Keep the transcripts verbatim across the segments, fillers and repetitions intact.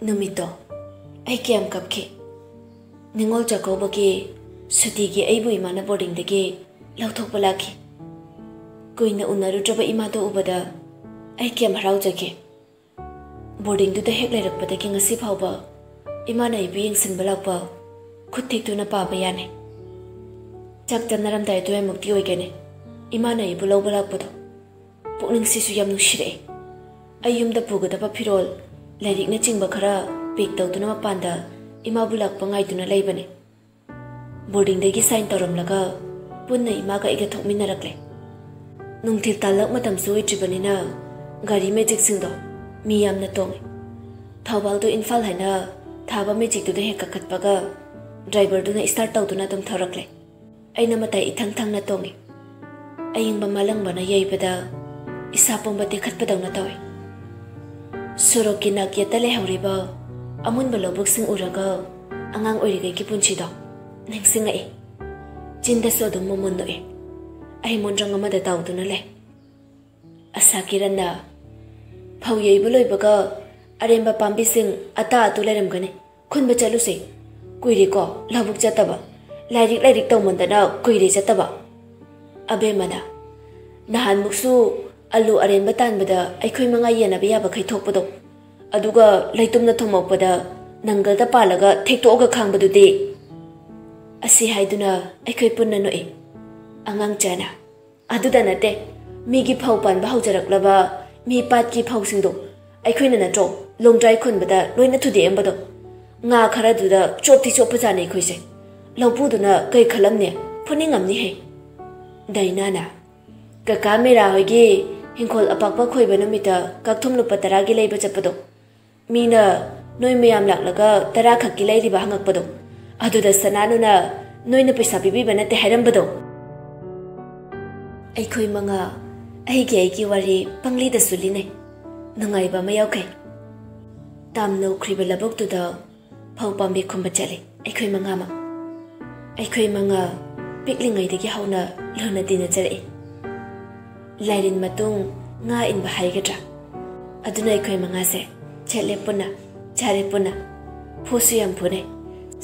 ꯅꯨꯃꯤꯠꯇꯣ ꯑꯩ ꯀꯌꯥꯝ ꯀꯞꯈꯤ꯫ ꯅꯤꯉꯣꯜ ꯆꯥꯛꯀꯧꯕꯒꯤ ꯁꯨꯇꯤꯒꯤ ꯑꯩꯕꯨ ꯏꯃꯥꯅ ꯕꯣꯔꯗꯤꯡꯗꯒꯤ ꯂꯧꯊꯣꯛꯄ ꯂꯥꯛꯈꯤ꯫ ꯀꯨꯏꯅ ꯎꯅꯔꯨꯗ꯭ꯔꯕ ꯏꯃꯥꯗꯣ ꯎꯕꯗ ꯑꯩ ꯀꯌꯥꯝ ꯍꯔꯥꯎꯖꯒꯦ꯫ ꯕꯣꯔꯗꯤꯡꯗꯨꯗ ꯍꯦꯛ ꯂꯩꯔꯛꯄꯗꯒꯤ ꯉꯁꯤ ꯐꯥꯎꯕ ꯏꯃꯥꯅ ꯑꯩꯕꯨ ꯌꯦꯡꯁꯤꯟꯕ ꯂꯥꯛꯄ ꯈꯨꯠ ꯊꯦꯛꯇꯨꯅ ꯄꯥꯕ ꯌꯥꯅꯤ꯫ ꯆꯥꯛ ꯆꯥꯅꯔꯝꯗꯥꯏ ꯑꯗꯨꯋꯥꯏꯃꯨꯛꯇꯤ ꯑꯣꯏꯒꯅꯤ ꯏꯃꯥꯅ ꯑꯩꯕꯨ ꯂꯧꯕ ꯂꯥꯛꯄꯗꯣ꯫ ꯄꯨꯛꯅꯤꯡꯁꯤꯁꯨ ꯌꯥꯝ ꯅꯨꯡꯁꯤꯔꯛꯑꯦ꯫ ꯑꯩ ꯌꯨꯝꯗ ꯄꯨꯒꯗꯕ ꯐꯤꯔꯣꯜ, ꯂꯥꯏꯔꯤꯛꯅꯆꯤꯡꯕ ꯈꯔ ꯄꯦꯛ ꯇꯧꯗꯨꯅ ꯃꯄꯥꯟꯗ ꯏꯃꯥꯕꯨ ꯂꯥꯛꯄ ꯉꯥꯏꯗꯨꯅ ꯂꯩꯕꯅꯦ꯫ ꯕꯣꯔꯗꯤꯡꯗꯒꯤ ꯁꯥꯏꯟ ꯇꯧꯔꯝꯂꯒ ꯄꯨꯟꯅ ꯏꯃꯥꯒ ꯑꯩꯒ ꯊꯣꯛꯃꯤꯟꯅꯔꯛꯂꯦ꯫ ꯅꯨꯡꯊꯤꯜ ꯇꯥꯜꯂꯛ ꯃꯇꯝꯁꯨ ꯑꯣꯏꯗ꯭ꯔꯤꯕꯅꯤꯅ ꯒꯥꯔꯤ ꯃꯦꯖꯤꯛꯁꯤꯡꯗꯣ ꯃꯤ ꯌꯥꯝꯅ ꯇꯣꯡꯉꯦ꯫ ꯊꯧꯕꯥꯜꯗꯨ ꯏꯝꯐꯥꯜ ꯍꯥꯏꯅ ꯊꯥꯕ ꯃꯦꯖꯤꯛꯇꯨꯗ ꯍꯦꯛ ꯀꯥꯈꯠꯄꯒ ꯗ꯭ꯔꯥꯏꯚꯔꯗꯨꯅ ꯏꯁꯇꯥꯔꯠ ꯇꯧꯗꯨꯅ ꯑꯗꯨꯝ ꯊꯧꯔꯛꯂꯦ꯫ ꯑꯩꯅ ꯃꯇꯥꯏ ꯏꯊꯪ ꯊꯪꯅ ꯇꯣꯡꯉꯤ꯫ ꯑꯏꯪꯕ ꯃꯥꯂꯪꯕꯅ ꯌꯩꯕꯗ ꯏꯁꯥ ꯄꯨꯝꯕ ꯇꯦꯛꯈꯠꯄꯗꯧꯅ ꯇꯧꯏ꯫ ꯁꯣꯔꯣꯛꯀꯤ ꯅꯥꯛꯌꯦꯠꯇ ꯂꯩꯍꯧꯔꯤꯕ ꯑꯃꯨꯟꯕ ꯂꯧꯕꯨꯛꯁꯤꯡ ꯎꯔꯒ ꯑꯉꯥꯡ ꯑꯣꯏꯔꯤꯉꯩꯒꯤ ꯄꯨꯟꯁꯤꯗꯣ ꯅꯤꯡꯁꯤꯡꯉꯛꯏ꯫ ꯆꯤꯟꯗꯁꯨ ꯑꯗꯨꯝ ꯃꯃꯣꯟ ꯅꯣꯛꯏ꯫ ꯑꯩ ꯃꯣꯟꯗ꯭ꯔꯪ ꯑꯃꯗ ꯇꯥꯎꯗꯨꯅ ꯂꯩ꯫ ꯑꯁꯥ ꯀꯤꯔꯟꯅ, "ꯐꯧ ꯌꯩꯕ ꯂꯣꯏꯕꯒ ꯑꯔꯦꯝꯕ ꯄꯥꯝꯕꯤꯁꯤꯡ ꯑꯇꯥ ꯑꯇꯨ ꯂꯩꯔꯝꯒꯅꯤ, ꯈꯨꯟꯕ ꯆꯠꯂꯨꯁꯦ꯫ ꯀꯨꯏꯔꯦꯀꯣ ꯂꯧꯕꯨꯛ ꯆꯠꯇꯕ, ꯂꯥꯏꯔꯤꯛ ꯂꯥꯏꯔꯤꯛ ꯇꯧꯃꯟꯗꯅ ꯀꯨꯏꯔꯦ ꯆꯠꯇꯕ"꯫ ꯑꯕꯦꯝꯃꯅ, "ꯅꯍꯥꯟꯃꯨꯛꯁꯨ ꯑꯂꯨ ꯑꯔꯦꯝꯕ ꯇꯥꯟꯕꯗ ꯑꯩꯈꯣꯏ ꯃꯉꯥ ꯌꯦꯟꯅꯕ ꯌꯥꯕꯈꯩ ꯊꯣꯛꯄꯗꯣ, ꯑꯗꯨꯒ ꯂꯩꯇꯨꯝꯅ ꯊꯣꯝꯃꯛꯄꯗ ꯅꯪꯒꯜꯗ ꯄꯥꯜꯂꯒ ꯊꯦꯛꯇꯣꯛꯑꯒ ꯈꯥꯡꯕꯗꯨꯗꯤ"꯫ ꯑꯁꯤ ꯍꯥꯏꯗꯨꯅ ꯑꯩꯈꯣꯏ ꯄꯨꯟꯅ ꯅꯣꯛꯏ꯫ ꯑꯉꯥꯡ ꯆꯥꯅ, "ꯑꯗꯨꯗ ꯅꯠꯇꯦ, ꯃꯤꯒꯤ ꯐꯧ ꯄꯥꯟꯕ ꯍꯧꯖꯔꯛꯂꯕ ꯃꯤ ꯄꯥꯠꯀꯤ ꯐꯧꯁꯤꯡꯗꯣ ꯑꯩꯈꯣꯏꯅ ꯅꯠꯇ꯭ꯔꯣ ꯂꯣꯡꯗ꯭ꯔꯥꯏ ꯈꯣꯟꯕꯗ ꯂꯣꯏꯅ ꯊꯨꯗꯦꯛꯑꯝꯕꯗꯣ? ꯉꯥ ꯈꯔꯗꯨꯗ ꯆꯣꯞꯇꯤ ꯆꯣꯞꯄꯖꯥꯠꯅꯤ ꯑꯩꯈꯣꯏꯁꯦ꯫ ꯂꯧꯄꯨꯗꯨꯅ ꯀꯩ ꯈꯜꯂꯝꯅꯤ? ꯐꯨꯅꯤꯡꯉꯝꯅꯤꯍꯦ"꯫ ꯗꯥꯏꯅꯥꯅ, "ꯀꯀꯥ ꯃꯤꯔꯥ ꯍꯣꯏꯒꯤ ꯍꯤꯡꯈꯣꯜ ꯑꯄꯥꯛꯄ ꯈꯣꯏꯕ ꯅꯨꯃꯤꯠꯇ ꯀꯛꯊꯨꯝ ꯂꯨꯄꯥ ꯇꯔꯥꯒꯤ ꯂꯩꯕ ꯆꯠꯄꯗꯣ, ꯃꯤꯅ ꯅꯣꯏ ꯃꯌꯥꯝ ꯂꯥꯛꯂꯒ ꯇꯔꯥ ꯈꯛꯀꯤ ꯂꯩꯔꯤꯕ ꯍꯪꯉꯛꯄꯗꯣ, ꯑꯗꯨꯗ ꯁꯅꯥꯅꯨꯅ ꯅꯣꯏꯅ ꯄꯩꯁꯥ ꯄꯤꯕꯤꯕ ꯅꯠꯇꯦ ꯍꯥꯏꯔꯝꯕꯗꯣ"꯫ ꯑꯩꯈꯣꯏ ꯃꯉꯥ ꯑꯩꯒꯤ ꯑꯩꯒꯤ ꯋꯥꯔꯤ ꯄꯪꯂꯤꯗꯁꯨ ꯂꯤꯅꯩ꯫ ꯅꯨꯡꯉꯥꯏꯕ ꯑꯃ ꯌꯥꯎꯈꯩ꯫ ꯇꯥꯝꯅꯧꯈ꯭ꯔꯤꯕ ꯂꯧꯕꯨꯛꯇꯨꯗ ꯐꯧ ꯄꯥꯝꯕꯤ ꯈꯨꯝꯕ ꯆꯠꯂꯤ ꯑꯩꯈꯣꯏ ꯃꯉꯥꯃꯛ꯫ ꯑꯩꯈꯣꯏ ꯃꯉꯥ ꯄꯤꯛꯂꯤꯉꯩꯗꯒꯤ ꯍꯧꯅ ꯂꯨꯅ ꯇꯤꯟꯅꯖꯔꯛꯏ꯫ ꯂꯥꯏꯔꯦꯟ ꯃꯇꯨꯡ ꯉꯥ ꯏꯟꯕ ꯍꯥꯏꯒꯗ꯭ꯔꯥ? ꯑꯗꯨꯅ ꯑꯩꯈꯣꯏ ꯃꯉꯥꯁꯦ ꯆꯠꯂꯦ ꯄꯨꯟꯅ꯫ ꯆꯥꯔꯦ ꯄꯨꯟꯅ꯫ ꯐꯨꯁꯨ ꯌꯥꯝ ꯐꯨꯅꯩ꯫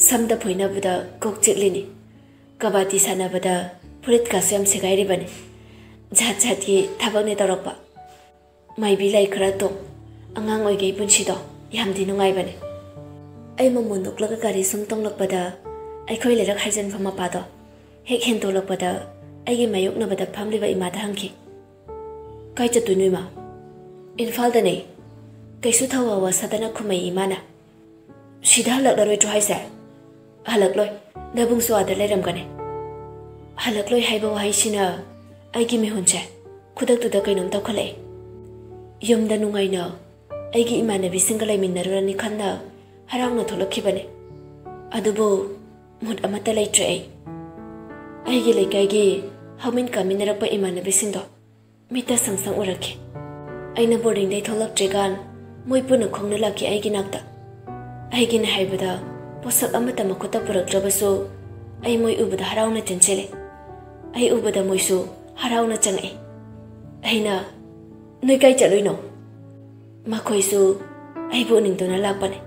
ꯁꯝꯗ ꯐꯣꯏꯅꯕꯗ ꯀꯣꯛ ꯆꯤꯛꯂꯤꯅꯤ꯫ ꯀꯕꯥꯗꯤ ꯁꯥꯟꯅꯕꯗ ꯐꯨꯔꯤꯠꯀꯥꯁꯨ ꯌꯥꯝ ꯁꯦꯒꯥꯏꯔꯤꯕꯅꯤ꯫ ꯖꯥꯠ ꯖꯥꯠꯀꯤ ꯊꯕꯛꯅꯦ ꯇꯧꯔꯛꯄ꯫ ꯃꯥꯏꯕꯤ ꯂꯥꯏ ꯈꯔ ꯇꯣꯡ꯫ ꯑꯉꯥꯡ ꯑꯣꯏꯒꯩ ꯄꯨꯟꯁꯤꯗꯣ ꯌꯥꯝꯗꯤ ꯅꯨꯡꯉꯥꯏꯕꯅꯦ꯫ ꯑꯩ ꯃꯃꯣꯟ ꯅꯣꯛꯂꯒ ꯒꯥꯔꯤ ꯁꯨꯝ ꯇꯣꯡꯂꯛꯄꯗ ꯑꯩꯈꯣꯏ ꯂꯩꯔꯛ ꯍꯥꯏꯖꯤꯟꯐꯝ ꯃꯄꯥꯗꯣ ꯍꯦꯛ ꯍꯦꯟꯗꯣꯛꯂꯛꯄꯗ ꯑꯩꯒꯤ ꯃꯥꯌꯣꯛꯅꯕꯗ ꯐꯝꯂꯤꯕ ꯏꯃꯥꯗ ꯍꯪꯈꯤ, "ꯀꯥꯏ ꯆꯠꯇꯣꯏꯅꯣ ꯏꯃꯥ?" "ꯏꯝꯐꯥꯜꯗꯅꯦ꯫" ꯀꯩꯁꯨ ꯊꯧꯋꯥ ꯋꯥ ꯁꯥꯗꯅ ꯈꯨꯝꯃꯛꯏ ꯏꯃꯥꯅ꯫ "ꯁꯤꯗ ꯍꯜꯂꯛꯂꯔꯣꯏꯗ꯭ꯔꯣ ꯍꯥꯏꯁꯦ?" "ꯍꯜꯂꯛꯂꯣꯏ꯫ ꯅꯕꯨꯡꯁꯨ ꯑꯥꯗ ꯂꯩꯔꯝꯒꯅꯤ꯫" ꯍꯜꯂꯛꯂꯣꯏ ꯍꯥꯏꯕ ꯋꯥꯍꯩꯁꯤꯅ ꯑꯩꯒꯤ ꯃꯤꯍꯨꯟꯁꯦ ꯈꯨꯗꯛꯇꯨꯗ ꯀꯩꯅꯣꯝ ꯇꯧꯈꯠꯂꯛꯑꯦ꯫ ꯌꯨꯝꯗ ꯅꯨꯡꯉꯥꯏꯅ ꯑꯩꯒꯤ ꯏꯃꯥꯟꯅꯕꯤꯁꯤꯡꯒ ꯂꯩꯃꯤꯟꯅꯔꯨꯔꯅꯤ ꯈꯟꯅ ꯍꯔꯥꯎꯅ ꯊꯣꯛꯂꯛꯈꯤꯕꯅꯦ꯫ ꯑꯗꯨꯕꯨ ꯃꯨꯠ ꯑꯃꯠꯇ ꯂꯩꯇ꯭ꯔꯦ ꯑꯩ꯫ ꯑꯩꯒꯤ ꯂꯩꯀꯥꯏꯒꯤ ꯍꯧꯃꯤꯟ ꯀꯥꯃꯤꯟꯅꯔꯛꯄ ꯏꯃꯥꯟꯅꯕꯤꯁꯤꯡꯗꯣ ꯃꯤꯠꯇ ꯁꯪ ꯁꯪ ꯎꯔꯛꯈꯤ꯫ ꯑꯩꯅ ꯕꯣꯔꯗꯤꯡꯗꯩ ꯊꯣꯛꯂꯛꯇ꯭ꯔꯤꯀꯥꯟ ꯃꯣꯏ ꯄꯨꯟꯅ ꯈꯣꯡꯅ ꯂꯥꯛꯈꯤ ꯑꯩꯒꯤ ꯅꯥꯛꯇ꯫ ꯑꯩꯒꯤꯅꯦ ꯍꯥꯏꯕꯗ ꯄꯣꯠꯁꯛ ꯑꯃꯠꯇ ꯃꯈꯨꯠꯇ ꯄꯨꯔꯛꯇ꯭ꯔꯕꯁꯨ ꯑꯩ ꯃꯣꯏ ꯎꯕꯗ ꯍꯔꯥꯎꯅ ꯆꯦꯟꯁꯤꯜꯂꯦ꯫ ꯑꯩ ꯎꯕꯗ ꯃꯣꯏꯁꯨ ꯍꯔꯥꯎꯅ ꯆꯪꯉꯛꯏ꯫ ꯑꯩꯅ, "ꯅꯣꯏ ꯀꯥꯏ ꯆꯠꯂꯨꯏꯅꯣ?" ꯃꯈꯣꯏꯁꯨ ꯑꯩꯕꯨ ꯎꯅꯤꯡꯗꯨꯅ ꯂꯥꯛꯄꯅꯦ꯫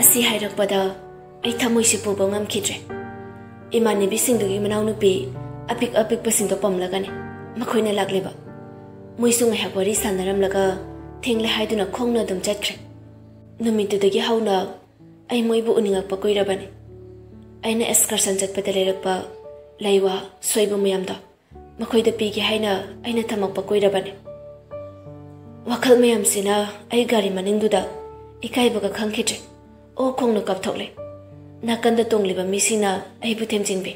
ꯑꯁꯤ ꯍꯥꯏꯔꯛꯄꯗ ꯑꯩ ꯊꯃꯣꯏꯁꯤ ꯄꯨꯕ ꯉꯝꯈꯤꯗ꯭ꯔꯦ꯫ ꯏꯃꯥꯟꯅꯕꯤꯁꯤꯡꯗꯨꯒꯤ ꯃꯅꯥꯎꯅꯨꯄꯤ ꯑꯄꯤꯛ ꯑꯄꯤꯛꯄꯁꯤꯡꯗꯣ ꯄꯝꯂꯒꯅꯤ ꯃꯈꯣꯏꯅ ꯂꯥꯛꯂꯤꯕ꯫ ꯃꯣꯏꯁꯨ ꯉꯥꯏꯍꯥꯛ ꯋꯥꯔꯤ ꯁꯥꯟꯅꯔꯝꯂꯒ ꯊꯦꯡꯂꯦ ꯍꯥꯏꯗꯨꯅ ꯈꯣꯡꯅ ꯑꯗꯨꯝ ꯆꯠꯈ꯭ꯔꯦ꯫ ꯅꯨꯃꯤꯠꯇꯨꯗꯒꯤ ꯍꯧꯅ ꯑꯩ ꯃꯣꯏꯕꯨ ꯎꯅꯤꯡꯉꯛꯄ ꯀꯨꯏꯔꯕꯅꯤ꯫ ꯑꯩꯅ excursion ꯆꯠꯄꯗ ꯂꯩꯔꯛꯄ ꯂꯩꯋꯥ, ꯁꯣꯏꯕꯨꯝ ꯃꯌꯥꯝꯗꯣ ꯃꯈꯣꯏꯗ ꯄꯤꯒꯦ ꯍꯥꯏꯅ ꯑꯩꯅ ꯊꯝꯃꯛꯄ ꯀꯨꯏꯔꯕꯅꯤ꯫ ꯋꯥꯈꯜ ꯃꯌꯥꯝꯁꯤꯅ ꯑꯩ ꯒꯥꯔꯤ ꯃꯅꯤꯡꯗꯨꯗ ꯏꯀꯥꯏꯕꯒ ꯈꯪꯈꯤꯗ꯭ꯔꯦ꯫ ꯑꯣ ꯈꯣꯡꯅ ꯀꯥꯞꯊꯣꯛꯂꯦ꯫ ꯅꯥꯀꯟꯗ ꯇꯣꯡꯂꯤꯕ ꯃꯤꯁꯤꯡꯅ ꯑꯩꯕꯨ ꯊꯦꯝꯖꯤꯟꯕꯤ꯫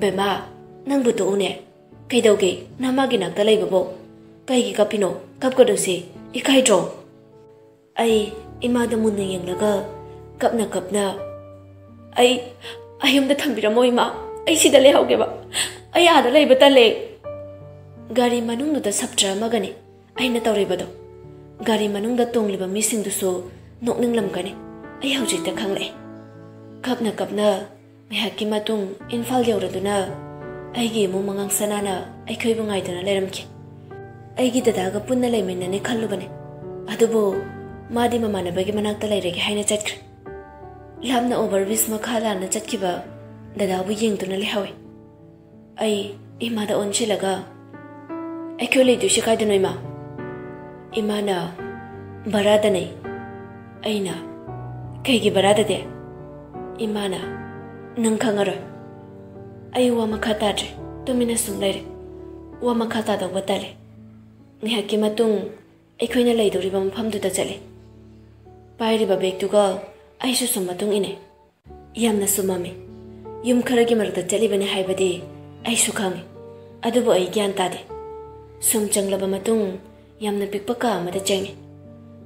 "ꯕꯦꯝꯃ, ꯅꯪꯕꯨ ꯇꯣꯛꯎꯅꯦ꯫ ꯀꯩꯗꯧꯒꯦ? ꯅꯃꯥꯒꯤ ꯅꯥꯛꯇ ꯂꯩꯕꯕꯨ ꯀꯩꯒꯤ ꯀꯞꯄꯤꯅꯣ? ꯀꯞꯀꯅꯨꯁꯦ꯫ ꯏꯀꯥꯏꯗ꯭ꯔꯣ?" ꯑꯩ ꯏꯃꯥꯗ ꯃꯨꯟꯅ ꯌꯦꯡꯂꯒ ꯀꯞꯅ ꯀꯞꯅ, "ꯑꯩ, ꯑꯩ ꯌꯨꯝꯗ ꯊꯝꯕꯤꯔꯝꯃꯣ ꯏꯃꯥ, ꯑꯩ ꯁꯤꯗ ꯂꯩꯍꯧꯒꯦꯕ, ꯑꯩ ꯑꯥꯗ ꯂꯩꯕ ꯇꯜꯂꯦ꯫" ꯒꯥꯔꯤ ꯃꯅꯨꯡꯗꯨꯗ ꯁꯞꯇ꯭ꯔ ꯑꯃꯒꯅꯤ ꯑꯩꯅ ꯇꯧꯔꯤꯕꯗꯣ꯫ ꯒꯥꯔꯤ ꯃꯅꯨꯡꯗ ꯇꯣꯡꯂꯤꯕ ꯃꯤꯁꯤꯡꯗꯨꯁꯨ ꯅꯣꯛꯅꯤꯡꯂꯝꯒꯅꯤ, ꯑꯩ ꯍꯧꯖꯤꯛꯇ ꯈꯪꯂꯛꯑꯦ꯫ ꯀꯞꯅ ꯀꯞꯅ ꯉꯥꯏꯍꯥꯛꯀꯤ ꯃꯇꯨꯡ ꯏꯝꯐꯥꯜ ꯌꯧꯔꯗꯨꯅ ꯑꯩꯒꯤ ꯏꯃꯨꯡ ꯃꯉꯥꯡ ꯁꯅꯥꯅ ꯑꯩꯈꯣꯏꯕꯨ ꯉꯥꯏꯗꯨꯅ ꯂꯩꯔꯝꯈꯤ꯫ ꯑꯩꯒꯤ ꯗꯗꯥꯒ ꯄꯨꯟꯅ ꯂꯩꯃꯤꯟꯅꯅꯤ ꯈꯜꯂꯨꯕꯅꯤ, ꯑꯗꯨꯕꯨ ꯃꯥꯗꯤ ꯃꯃꯥꯟꯅꯕꯒꯤ ꯃꯅꯥꯛꯇ ꯂꯩꯔꯒꯦ ꯍꯥꯏꯅ ꯆꯠꯈ꯭ꯔꯦ꯫ ꯂꯥꯞꯅ overbridge ꯃꯈꯥ ꯂꯥꯟꯅ ꯆꯠꯈꯤꯕ ꯗꯗꯥꯕꯨ ꯌꯦꯡꯗꯨꯅ ꯂꯩꯍꯧꯏ꯫ ꯑꯩ ꯏꯃꯥꯗ ꯑꯣꯟꯁꯤꯜꯂꯒ, "ꯑꯩꯈꯣꯏ ꯂꯩꯗꯣꯏꯁꯤ ꯀꯥꯏꯗꯅꯣ, ꯏꯃꯥ?" ꯏꯃꯥꯅ, "ꯚꯔꯥꯗꯅꯦ꯫" ꯑꯩꯅ, "ꯀꯩꯒꯤ ꯚꯔꯥꯗꯗꯤ?" ꯏꯃꯥꯅ, "ꯅꯪ ꯈꯪꯉꯔꯣꯏ꯫" ꯑꯩ ꯋꯥ ꯃꯈꯥ ꯇꯥꯗ꯭ꯔꯦ꯫ ꯇꯨꯃꯤꯟꯅ ꯁꯨꯝ ꯂꯩꯔꯦ꯫ ꯋꯥ ꯃꯈꯥ ꯇꯥꯗꯧꯕ ꯇꯜꯂꯦ꯫ ꯉꯥꯏꯍꯥꯛꯀꯤ ꯃꯇꯨꯡ ꯑꯩꯈꯣꯏꯅ ꯂꯩꯗꯧꯔꯤꯕ ꯃꯐꯝꯗꯨꯗ ꯆꯠꯂꯤ꯫ ꯄꯥꯏꯔꯤꯕ ꯕꯦꯒꯇꯨꯒ ꯑꯩꯁꯨ ꯁꯨꯝ ꯃꯇꯨꯡ ꯏꯟꯅꯩ꯫ ꯌꯥꯝꯅꯁꯨ ꯃꯝꯃꯤ꯫ ꯌꯨꯝ ꯈꯔꯒꯤ ꯃꯔꯛꯇ ꯆꯠꯂꯤꯕꯅꯤ ꯍꯥꯏꯕꯗꯤ ꯑꯩꯁꯨ ꯈꯪꯉꯤ, ꯑꯗꯨꯕꯨ ꯑꯩ ꯒ꯭ꯌꯥꯟ ꯇꯥꯗꯦ꯫ ꯁꯨꯝ ꯆꯪꯂꯕ ꯃꯇꯨꯡ, ꯌꯥꯝꯅ ꯄꯤꯛꯄ ꯀꯥ ꯑꯃꯗ ꯆꯪꯉꯤ꯫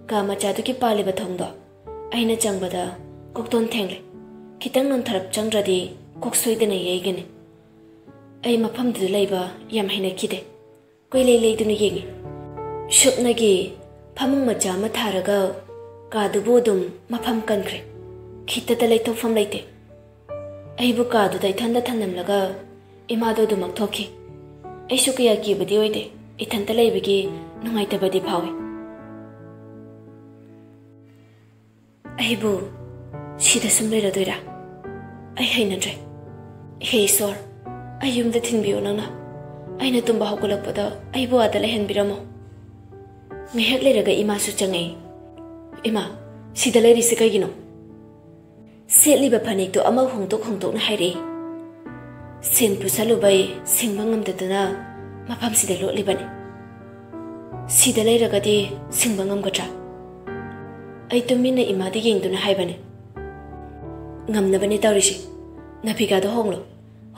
ꯀꯥ ꯃꯆꯥꯗꯨꯒꯤ ꯄꯥꯜꯂꯤꯕ ꯊꯣꯡꯗꯣ ꯑꯩꯅ ꯆꯪꯕꯗ ꯀꯣꯛꯇꯣꯟ ꯊꯦꯡꯂꯦ꯫ ꯈꯤꯇꯪ ꯅꯣꯟꯊꯔꯞ ꯆꯪꯗ꯭ꯔꯗꯤ ꯀꯣꯛ ꯁꯣꯏꯗꯅ ꯌꯩꯒꯅꯤ꯫ ꯑꯩ ꯃꯐꯝꯗꯨꯗ ꯂꯩꯕ ꯌꯥꯝ ꯍꯩꯅꯈꯤꯗꯦ꯫ ꯀꯣꯏꯂꯩ ꯂꯩꯗꯨꯅ ꯌꯦꯡꯉꯤ꯫ ꯁꯨꯞꯅꯒꯤ ꯐꯃꯨꯡ ꯃꯆꯥ ꯑꯃ ꯊꯥꯔꯒ ꯀꯥꯗꯨꯕꯨ ꯑꯗꯨꯝ ꯃꯐꯝ ꯀꯟꯈ꯭ꯔꯦ꯫ ꯈꯤꯠꯇꯗ ꯂꯩꯊꯣꯛꯐꯝ ꯂꯩꯇꯦ꯫ ꯑꯩꯕꯨ ꯀꯥꯗꯨꯗ ꯏꯊꯟꯗ ꯊꯝꯂꯝꯂꯒ ꯏꯃꯥꯗꯣ ꯑꯗꯨꯃꯛ ꯊꯣꯛꯈꯤ꯫ ꯑꯩꯁꯨ ꯀꯌꯥ ꯀꯤꯕꯗꯤ ꯑꯣꯏꯗꯦ, ꯏꯊꯟꯇ ꯂꯩꯕꯒꯤ ꯅꯨꯡꯉꯥꯏꯇꯕꯗꯤ ꯐꯥꯎꯏ꯫ ꯑꯩꯕꯨ ꯁꯤꯗ ꯁꯨꯝ ꯂꯩꯔꯗꯣꯏꯔꯥ? ꯑꯩ ꯍꯩꯅꯗ꯭ꯔꯦ꯫ ꯍꯦ ꯏꯁꯣꯔ, ꯑꯩ ꯌꯨꯝꯗ ꯊꯤꯟꯕꯤꯌꯨ ꯅꯪꯅ꯫ ꯑꯩꯅ ꯇꯨꯝꯕ ꯍꯧꯒꯠꯂꯛꯄꯗ ꯑꯩꯕꯨ ꯑꯥꯗ ꯂꯩꯍꯟꯕꯤꯔꯝꯃꯣ꯫ ꯉꯥꯏꯍꯥꯛ ꯂꯩꯔꯒ ꯏꯃꯥꯁꯨ ꯆꯪꯉꯛꯏ꯫ "ꯏꯃꯥ, ꯁꯤꯗ ꯂꯩꯔꯤꯁꯤ ꯀꯩꯒꯤꯅꯣ?" ꯁꯦꯠꯂꯤꯕ ꯐꯅꯦꯛꯇꯨ ꯑꯃ ꯍꯣꯡꯗꯣꯛ ꯍꯣꯡꯗꯣꯛꯅ ꯍꯥꯏꯔꯛꯏ꯫ ꯁꯦꯟ ꯄꯨꯁꯜꯂꯨꯕꯩ ꯁꯤꯡꯕ ꯉꯝꯗꯗꯅ ꯃꯐꯝꯁꯤꯗ ꯂꯣꯠꯂꯤꯕꯅꯤ꯫ "ꯁꯤꯗ ꯂꯩꯔꯒꯗꯤ ꯁꯤꯡꯕ ꯉꯝꯒꯗ꯭ꯔꯥ?" ꯑꯩ ꯇꯨꯃꯤꯟꯅ ꯏꯃꯥꯗ ꯌꯦꯡꯗꯨꯅ ꯍꯥꯏꯕꯅꯤ꯫ "ꯉꯝꯅꯕꯅꯤ ꯇꯧꯔꯤꯁꯤ꯫ ꯅꯐꯤꯒꯥꯗꯣ ꯍꯣꯡꯂꯣ꯫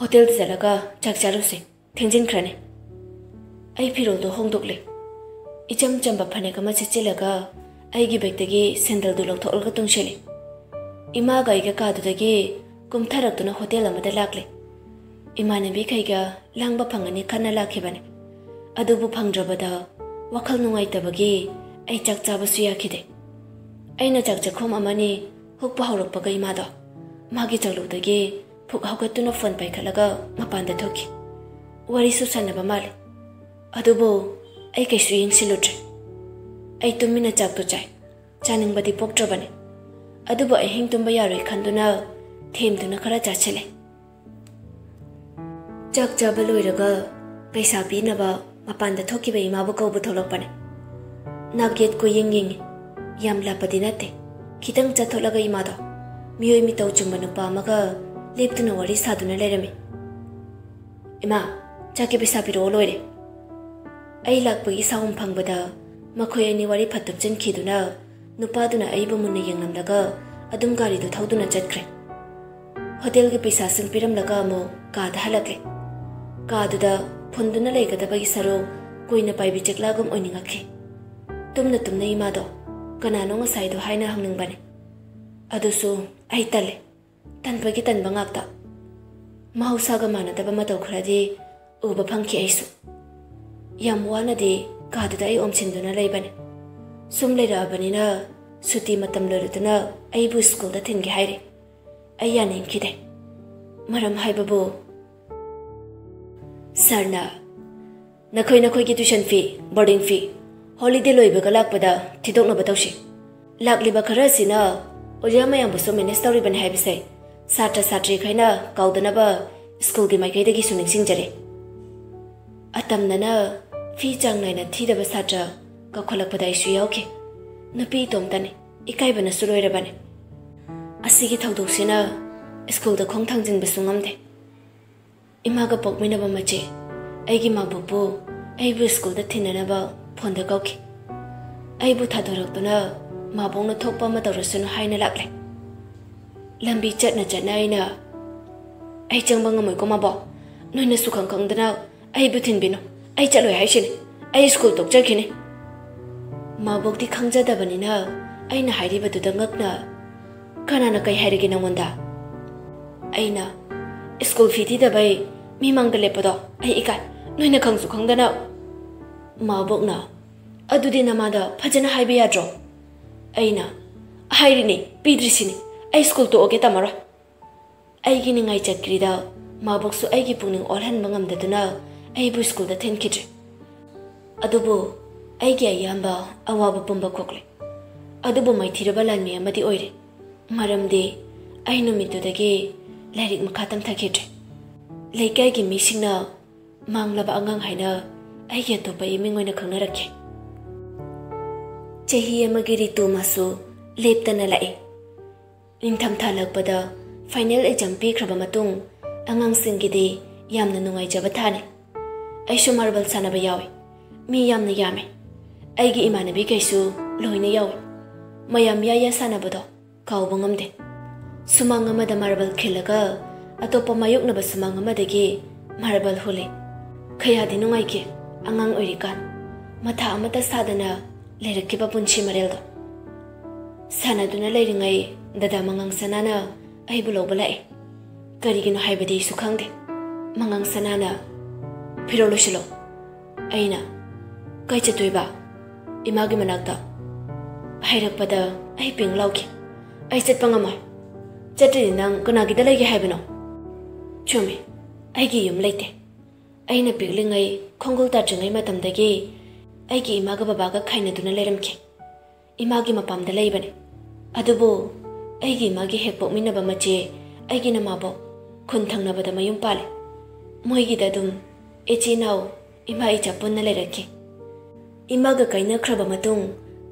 ꯍꯣꯇꯦꯜꯗ ꯆꯠꯂꯒ ꯆꯥꯛ ꯆꯥꯔꯨꯁꯦ꯫ ꯊꯦꯡꯖꯤꯟꯈ꯭ꯔꯅꯤ꯫" ꯑꯩ ꯐꯤꯔꯣꯜꯗꯣ ꯍꯣꯡꯗꯣꯛꯂꯦ꯫ ꯏꯆꯝ ꯆꯝꯕ ꯐꯅꯦꯛ ꯑꯃ ꯁꯦꯠꯆꯤꯜꯂꯒ ꯑꯩꯒꯤ ꯕꯦꯒꯇꯒꯤ ꯁꯦꯟꯗꯜꯗꯨ ꯂꯧꯊꯣꯛꯂꯒ ꯇꯣꯡꯁꯤꯜꯂꯤ꯫ ꯏꯃꯥꯒ ꯑꯩꯒ ꯀꯥꯗꯨꯗꯒꯤ ꯀꯨꯝꯊꯔꯛꯇꯨꯅ ꯍꯣꯇꯦꯜ ꯑꯃꯗ ꯂꯥꯛꯂꯦ꯫ ꯏꯃꯥꯟꯅꯕꯤꯈꯩꯒ ꯂꯥꯡꯕ ꯐꯪꯒꯅꯤ ꯈꯟꯅ ꯂꯥꯛꯈꯤꯕꯅꯤ꯫ ꯑꯗꯨꯕꯨ ꯐꯪꯗ꯭ꯔꯕꯗ ꯋꯥꯈꯜ ꯅꯨꯡꯉꯥꯏꯇꯕꯒꯤ ꯑꯩ ꯆꯥꯛ ꯆꯥꯕꯁꯨ ꯌꯥꯈꯤꯗꯦ꯫ ꯑꯩꯅ ꯆꯥꯛ ꯆꯥꯛꯈꯣꯝ ꯑꯃꯅꯤ ꯍꯨꯛꯄ ꯍꯧꯔꯛꯄꯒ ꯏꯃꯥꯗꯣ ꯃꯥꯒꯤ ꯆꯥꯛꯂꯨꯗꯒꯤ ꯐꯨꯛ ꯍꯧꯒꯠꯇꯨꯅ ꯐꯣꯟ ꯄꯥꯏꯈꯠꯂꯒ ꯃꯄꯥꯟꯗ ꯊꯣꯛꯈꯤ꯫ ꯋꯥꯔꯤꯁꯨ ꯁꯥꯟꯅꯕ ꯃꯥꯜꯂꯤ꯫ ꯑꯗꯨꯕꯨ ꯑꯩ ꯀꯩꯁꯨ ꯌꯦꯡꯁꯤꯜꯂꯨꯗ꯭ꯔꯦ꯫ ꯑꯩ ꯇꯨꯃꯤꯟꯅ ꯆꯥꯛꯇꯣ ꯆꯥꯏ꯫ ꯆꯥꯅꯤꯡꯕꯗꯤ ꯄꯣꯛꯇ꯭ꯔꯕꯅꯤ꯫ ꯑꯗꯨꯕꯨ ꯑꯍꯤꯡ ꯇꯨꯝꯕ ꯌꯥꯔꯣꯏ ꯈꯟꯗꯨꯅ ꯊꯦꯝꯗꯨꯅ ꯈꯔ ꯆꯥꯁꯤꯜꯂꯦ꯫ ꯆꯥꯛ ꯆꯥꯕ ꯂꯣꯏꯔꯒ ꯄꯩꯁꯥ ꯄꯤꯅꯕ ꯃꯄꯥꯟꯗ ꯊꯣꯛꯈꯤꯕ ꯏꯃꯥꯕꯨ ꯀꯧꯕ ꯊꯣꯛꯂꯛꯄꯅꯦ꯫ ꯅꯥꯛ ꯌꯦꯠ ꯀꯣꯏꯌꯦꯡ ꯌꯦꯡꯉꯤ꯫ ꯌꯥꯝ ꯂꯥꯞꯄꯗꯤ ꯅꯠꯇꯦ꯫ ꯈꯤꯇꯪ ꯆꯠꯊꯣꯛꯂꯒ ꯏꯃꯥꯗꯣ ꯃꯤꯑꯣꯏ ꯃꯤꯇꯧ ꯆꯨꯝꯕ ꯅꯨꯄꯥ ꯑꯃꯒ ꯂꯦꯞꯇꯨꯅ ꯋꯥꯔꯤ ꯁꯥꯗꯨꯅ ꯂꯩꯔꯝꯃꯤ꯫ "ꯏꯃꯥ, ꯆꯥꯛꯀꯤ ꯄꯩꯁꯥ ꯄꯤꯔꯛꯑꯣ, ꯂꯣꯏꯔꯦ꯫" ꯑꯩ ꯂꯥꯛꯄꯒꯤ ꯁꯥꯎꯝ ꯐꯪꯕꯗ ꯃꯈꯣꯏ ꯑꯅꯤ ꯋꯥꯔꯤ ꯐꯠ ꯇꯨꯞꯆꯤꯟꯈꯤꯗꯨꯅ ꯅꯨꯄꯥꯗꯨꯅ ꯑꯩꯕꯨ ꯃꯨꯟꯅ ꯌꯦꯡꯂꯝꯂꯒ ꯑꯗꯨꯝ ꯒꯥꯔꯤꯗꯨ ꯊꯧꯗꯨꯅ ꯆꯠꯈ꯭ꯔꯦ꯫ ꯍꯣꯇꯦꯜꯒꯤ ꯄꯩꯁꯥꯁꯤꯡ ꯄꯤꯔꯝꯂꯒ ꯑꯃꯨꯛ ꯀꯥꯗ ꯍꯜꯂꯛꯂꯦ꯫ ꯀꯥꯗꯨꯗ ꯐꯨꯟꯗꯨꯅ ꯂꯩꯒꯗꯕꯒꯤ ꯁꯔꯨꯛ ꯀꯣꯏꯅ ꯄꯥꯏꯕꯤ ꯆꯦꯛꯂꯥꯒꯨꯝ ꯑꯣꯏꯅꯤꯡꯉꯛꯈꯤ꯫ ꯇꯨꯝꯅ ꯇꯨꯝꯅ ꯏꯃꯥꯗꯣ "ꯀꯅꯥꯅꯣ ꯉꯁꯥꯏꯗꯣ?" ꯍꯥꯏꯅ ꯍꯪꯅꯤꯡꯕꯅꯤ꯫ ꯑꯗꯨꯁꯨ ꯑꯩ ꯇꯜꯂꯦ꯫ ꯇꯟꯕꯒꯤ ꯇꯟꯕ ꯉꯥꯛꯇ꯫ ꯃꯍꯧꯁꯥꯒ ꯃꯥꯟꯅꯗꯕ ꯃꯇꯧ ꯈꯔꯗꯤ ꯎꯕ ꯐꯪꯈꯤ ꯑꯩꯁꯨ꯫ ꯌꯥꯝ ꯋꯥꯅꯗꯤ ꯀꯥꯗꯨꯗ ꯑꯩ ꯑꯣꯝꯁꯤꯟꯗꯨꯅ ꯂꯩꯕꯅꯤ꯫ ꯁꯨꯝ ꯂꯩꯔꯛꯑꯕꯅꯤꯅ ꯁꯨꯇꯤ ꯃꯇꯝ ꯂꯣꯏꯔꯗꯨꯅ ꯑꯩꯕꯨ ꯁ꯭ꯀꯨꯜꯗ ꯊꯤꯟꯒꯦ ꯍꯥꯏꯔꯦ꯫ ꯑꯩ ꯌꯥꯅꯤꯡꯈꯤꯗꯦ꯫ ꯃꯔꯝ ꯍꯥꯏꯕꯕꯨ, ꯁꯥꯔꯅ "ꯅꯈꯣꯏ ꯅꯈꯣꯏꯒꯤ tuition fee, boarding fee, holiday ꯂꯣꯏꯕꯒ ꯂꯥꯛꯄꯗ ꯊꯤꯗꯣꯛꯅꯕ ꯇꯧꯁꯤ꯫ ꯂꯥꯛꯂꯤꯕ ꯈꯔ ꯑꯁꯤꯅ ꯑꯣꯖꯥ ꯃꯌꯥꯝꯕꯨꯁꯨ manage ꯇꯧꯔꯤꯕꯅꯤ ꯍꯥꯏꯕꯁꯦ ꯁꯥꯇ꯭ꯔ ꯁꯥꯇ꯭ꯔꯤꯈꯩꯅ ꯀꯥꯎꯗꯅꯕ ꯁ꯭ꯀꯨꯜꯒꯤ ꯃꯥꯏꯀꯩꯗꯒꯤꯁꯨ ꯅꯤꯡꯁꯤꯡꯖꯔꯤ꯫" ꯑꯇꯝꯅꯅ fee ꯆꯥꯡ ꯅꯥꯏꯅ ꯊꯤꯗꯕ ꯁꯥꯇ꯭ꯔ ꯀꯧꯈꯠꯂꯛꯄꯗ ꯑꯩꯁꯨ ꯌꯥꯎꯈꯤ꯫ ꯅꯨꯄꯤ ꯏꯇꯣꯝꯇꯅꯤ, ꯏꯀꯥꯏꯕꯅꯁꯨ ꯂꯣꯏꯔꯕꯅꯤ꯫ ꯑꯁꯤꯒꯤ ꯊꯧꯗꯣꯛꯁꯤꯅ ꯁ꯭ꯀꯨꯜꯗ ꯈꯣꯡ ꯊꯥꯡꯖꯤꯟꯕꯁꯨ ꯉꯝꯗꯦ꯫ ꯏꯃꯥꯒ ꯄꯣꯛꯃꯤꯟꯅꯕ ꯃꯆꯦ, ꯑꯩꯒꯤ ꯃꯥꯕꯣꯛꯄꯨ ꯑꯩꯕꯨ ꯁ꯭ꯀꯨꯜꯗ ꯊꯤꯟꯅꯅꯕ ꯐꯣꯟꯗ ꯀꯧꯈꯤ꯫ ꯑꯩꯕꯨ ꯊꯥꯗꯣꯔꯛꯇꯨꯅ ꯃꯥꯕꯣꯛꯅ ꯊꯣꯛꯄ ꯑꯃ ꯇꯧꯔꯁꯅꯨ ꯍꯥꯏꯅ ꯂꯥꯛꯂꯦ꯫ ꯂꯝꯕꯤ ꯆꯠꯅ ꯆꯠꯅ ꯑꯩꯅ, "ꯑꯩ ꯆꯪꯕ ꯉꯝꯃꯣꯏꯀꯣ ꯃꯥꯕꯣꯛ, ꯅꯣꯏꯅ ꯁꯨꯈꯪ ꯈꯪꯗꯅ ꯑꯩꯕꯨ ꯊꯤꯟꯕꯤꯅꯨ, ꯑꯩ ꯆꯠꯂꯣꯏ ꯍꯥꯏꯁꯤꯅꯤ, ꯑꯩ ꯁ꯭ꯀꯨꯜ ꯇꯣꯛꯆꯈꯤꯅꯤ꯫" ꯃꯥꯕꯣꯛꯇꯤ ꯈꯪꯖꯗꯕꯅꯤꯅ ꯑꯩꯅ ꯍꯥꯏꯔꯤꯕꯗꯨꯗ ꯉꯛꯅ, "ꯀꯅꯥꯅ ꯀꯩ ꯍꯥꯏꯔꯒꯦ ꯅꯪꯉꯣꯟꯗ?" ꯑꯩꯅ, "ꯁ꯭ꯀꯨꯜ fee ꯊꯤꯗꯕꯩ ꯃꯤ ꯃꯥꯡꯗ ꯂꯦꯞꯄꯗꯣ ꯑꯩ ꯏꯀꯥꯏ, ꯅꯣꯏꯅ ꯈꯪꯁꯨ ꯈꯪꯗꯅ꯫" ꯃꯥꯕꯣꯛꯅ, "ꯑꯗꯨꯗꯤ ꯅꯃꯥꯗ ꯐꯖꯅ ꯍꯥꯏꯕ ꯌꯥꯗ꯭ꯔꯣ?" ꯑꯩꯅ, "ꯍꯥꯏꯔꯤꯅꯦ, ꯄꯤꯗ꯭ꯔꯤꯁꯤꯅꯤ, ꯑꯩ ꯁ꯭ꯀꯨꯜ ꯇꯣꯛꯑꯒꯦ, ꯇꯝꯃꯔꯣꯏ꯫" ꯑꯩꯒꯤ ꯅꯤꯡꯉꯥꯏ ꯆꯠꯈ꯭ꯔꯤꯗ ꯃꯥꯕꯣꯛꯁꯨ ꯑꯩꯒꯤ ꯄꯨꯛꯅꯤꯡ ꯑꯣꯜꯍꯟꯕ ꯉꯝꯗꯗꯨꯅ ꯑꯩꯕꯨ ꯁ꯭ꯀꯨꯜꯗ ꯊꯤꯟꯈꯤꯗ꯭ꯔꯦ꯫ ꯑꯗꯨꯕꯨ ꯑꯩꯒꯤ ꯑꯌꯥꯝꯕ ꯑꯋꯥꯕ ꯄꯨꯝꯕ ꯀꯣꯛꯂꯦ꯫ ꯑꯗꯨꯕꯨ ꯃꯥꯏꯊꯤꯔꯕ ꯂꯥꯟꯃꯤ ꯑꯃꯗꯤ ꯑꯣꯏꯔꯦ꯫ ꯃꯔꯝꯗꯤ ꯑꯩ ꯅꯨꯃꯤꯠꯇꯨꯗꯒꯤ ꯂꯥꯏꯔꯤꯛ ꯃꯈꯥ ꯇꯝꯊꯈꯤꯗ꯭ꯔꯦ꯫ ꯂꯩꯀꯥꯏꯒꯤ ꯃꯤꯁꯤꯡꯅ ꯃꯥꯡꯂꯕ ꯑꯉꯥꯡ ꯍꯥꯏꯅ ꯑꯩꯒꯤ ꯑꯇꯣꯞꯄ ꯏꯃꯤꯡ ꯑꯣꯏꯅ ꯈꯪꯅꯔꯛꯈꯤ꯫ ꯆꯍꯤ ꯑꯃꯒꯤ ꯔꯤꯇꯨ ꯃꯥꯁꯨ ꯂꯦꯞꯇꯅ ꯂꯥꯛꯏ꯫ ꯅꯤꯡꯊꯝꯊꯥ ꯂꯥꯛꯄꯗ ꯐꯥꯏꯅꯦꯜ ꯑꯦꯛꯖꯥꯝ ꯄꯤꯈ꯭ꯔꯕ ꯃꯇꯨꯡ ꯑꯉꯥꯡꯁꯤꯡꯒꯤꯗꯤ ꯌꯥꯝꯅ ꯅꯨꯡꯉꯥꯏꯖꯕ ꯊꯥꯅꯤ꯫ ꯑꯩꯁꯨ ꯃꯥꯔꯕꯜ ꯁꯥꯟꯅꯕ ꯌꯥꯎꯏ꯫ ꯃꯤ ꯌꯥꯝꯅ ꯌꯥꯝꯃꯤ꯫ ꯑꯩꯒꯤ ꯏꯃꯥꯟꯅꯕꯤꯈꯩꯁꯨ ꯂꯣꯏꯅ ꯌꯥꯎꯏ꯫ ꯃꯌꯥꯝ ꯌꯥꯌꯥ ꯁꯥꯟꯅꯕꯗꯣ ꯀꯥꯎꯕ ꯉꯝꯗꯦ꯫ ꯁꯨꯃꯥꯡ ꯑꯃꯗ ꯃꯥꯔꯕꯜ ꯈꯤꯜꯂꯒ ꯑꯇꯣꯞꯄ ꯃꯥꯌꯣꯛꯅꯕ ꯁꯨꯃꯥꯡ ꯑꯃꯗꯒꯤ ꯃꯥꯔꯕꯜ ꯍꯨꯜꯂꯤ꯫ ꯀꯌꯥꯗꯤ ꯅꯨꯡꯉꯥꯏꯈꯤ ꯑꯉꯥꯡ ꯑꯣꯏꯔꯤꯀꯥꯟ꯫ ꯃꯊꯥ ꯑꯃꯠꯇ ꯁꯥꯗꯅ ꯂꯩꯔꯛꯈꯤꯕ ꯄꯨꯟꯁꯤ ꯃꯔꯦꯜꯗꯣ꯫ ꯁꯥꯟꯅꯗꯨꯅ ꯂꯩꯔꯤꯉꯩ ꯗꯗꯥ ꯃꯉꯥꯡ ꯁꯅꯥꯅ ꯑꯩꯕꯨ ꯂꯧꯕ ꯂꯥꯛꯏ꯫ ꯀꯔꯤꯒꯤꯅꯣ ꯍꯥꯏꯕꯗꯤ ꯑꯩꯁꯨ ꯈꯪꯗꯦ꯫ ꯃꯉꯥꯡ ꯁꯅꯥꯅ "ꯐꯤꯔꯣꯜ ꯂꯣꯏꯁꯤꯜꯂꯣ"꯫ ꯑꯩꯅ "ꯀꯥꯏ ꯆꯠꯇꯣꯏꯕ?" "ꯏꯃꯥꯒꯤ ꯃꯅꯥꯛꯇ"꯫ ꯍꯥꯏꯔꯛꯄꯗ ꯑꯩ ꯄꯤꯡ ꯂꯥꯎꯈꯤ꯫ "ꯑꯩ ꯆꯠꯄ ꯉꯝꯃꯣꯏ꯫ ꯆꯠꯇ꯭ꯔꯗꯤ ꯅꯪ ꯀꯅꯥꯒꯤꯗ ꯂꯩꯒꯦ ꯍꯥꯏꯕꯅꯣ?" ꯆꯨꯝꯃꯤ, ꯑꯩꯒꯤ ꯌꯨꯝ ꯂꯩꯇꯦ꯫ ꯑꯩꯅ ꯄꯤꯛꯂꯤꯉꯩ ꯈꯣꯡꯒꯨꯜ ꯇꯥꯗ꯭ꯔꯤꯉꯩ ꯃꯇꯝꯗꯒꯤ ꯑꯩꯒꯤ ꯏꯃꯥꯒ ꯕꯕꯥꯒ ꯈꯥꯏꯅꯗꯨꯅ ꯂꯩꯔꯝꯈꯤ꯫ ꯏꯃꯥꯒꯤ ꯃꯄꯥꯝꯗ ꯂꯩꯕꯅꯤ꯫ ꯑꯗꯨꯕꯨ ꯑꯩꯒꯤ ꯏꯃꯥꯒꯤ ꯍꯦꯛ ꯄꯣꯛꯃꯤꯟꯅꯕ ꯃꯆꯦ, ꯑꯩꯒꯤ ꯅꯃꯥꯕꯣꯛ, ꯈꯨꯟ ꯊꯪꯅꯕꯗ ꯃꯌꯨꯝ ꯄꯥꯜꯂꯤ꯫ ꯃꯣꯏꯒꯤꯗ ꯑꯗꯨꯝ ꯏꯆꯤꯟ ꯏꯅꯥꯎ, ꯏꯃꯥ ꯏꯆꯥ ꯄꯨꯟꯅ ꯂꯩꯔꯛꯈꯤ꯫ ꯏꯃꯥꯒ ꯀꯥꯏꯅꯈ꯭ꯔꯕ ꯃꯇꯨꯡ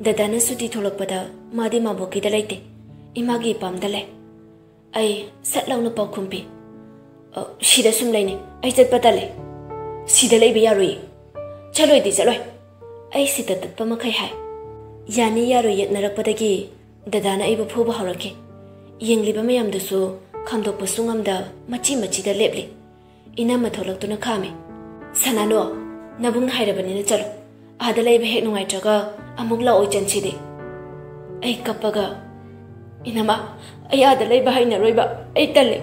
ꯗꯗꯥꯅ ꯁꯨꯇꯤ ꯊꯣꯛꯂꯛꯄꯗ ꯃꯥꯗꯤ ꯃꯥꯕꯣꯛꯀꯤꯗ ꯂꯩꯇꯦ, ꯏꯃꯥꯒꯤ ꯏꯄꯥꯝꯗ ꯂꯩ꯫ ꯑꯩ ꯁꯠ ꯂꯥꯎꯅ ꯄꯥꯎꯈꯨꯝ ꯄꯤ, "ꯑ, ꯁꯤꯗ ꯁꯨꯝ ꯂꯩꯅꯤ, ꯑꯩ ꯆꯠꯄ ꯇꯜꯂꯦ꯫ ꯁꯤꯗ ꯂꯩꯕ ꯌꯥꯔꯣꯏꯌꯦ꯫ ꯆꯠꯂꯣꯏꯗꯤ ꯆꯠꯂꯣꯏ"꯫ ꯑꯩ ꯁꯤꯗ ꯇꯠꯄ ꯃꯈꯩ ꯍꯥꯏ꯫ ꯌꯥꯅꯤ ꯌꯥꯔꯣꯏ ꯌꯦꯠꯅꯔꯛꯄꯗꯒꯤ ꯗꯗꯥꯅ ꯑꯩꯕꯨ ꯐꯨꯕ ꯍꯧꯔꯛꯈꯤ꯫ ꯌꯦꯡꯂꯤꯕ ꯃꯌꯥꯝꯗꯨꯁꯨ ꯈꯥꯝꯗꯣꯛꯄꯁꯨ ꯉꯝꯗ ꯃꯆꯤ ꯃꯆꯤꯗ ꯂꯦꯞꯂꯤ꯫ ꯏꯅꯝꯃ ꯊꯣꯛꯂꯛꯇꯨꯅ ꯈꯥꯝꯃꯤ꯫ "ꯁꯅꯥꯅꯨ, ꯅꯕꯨꯡꯅ ꯍꯥꯏꯔꯕꯅꯤꯅ ꯆꯠꯂꯣ꯫ ꯑꯥꯗ ꯂꯩꯕ ꯍꯦꯛ ꯅꯨꯡꯉꯥꯏꯇ꯭ꯔꯒ ꯑꯃꯨꯛ ꯂꯥꯛꯑꯣꯏ ꯆꯟꯁꯤꯗꯤ"꯫ ꯑꯩ ꯀꯞꯄꯒ, "ꯏꯅꯝꯃ, ꯑꯩ ꯑꯥꯗ ꯂꯩꯕ ꯍꯩꯅꯔꯣꯏꯕ꯫ ꯑꯩ ꯇꯜꯂꯦ꯫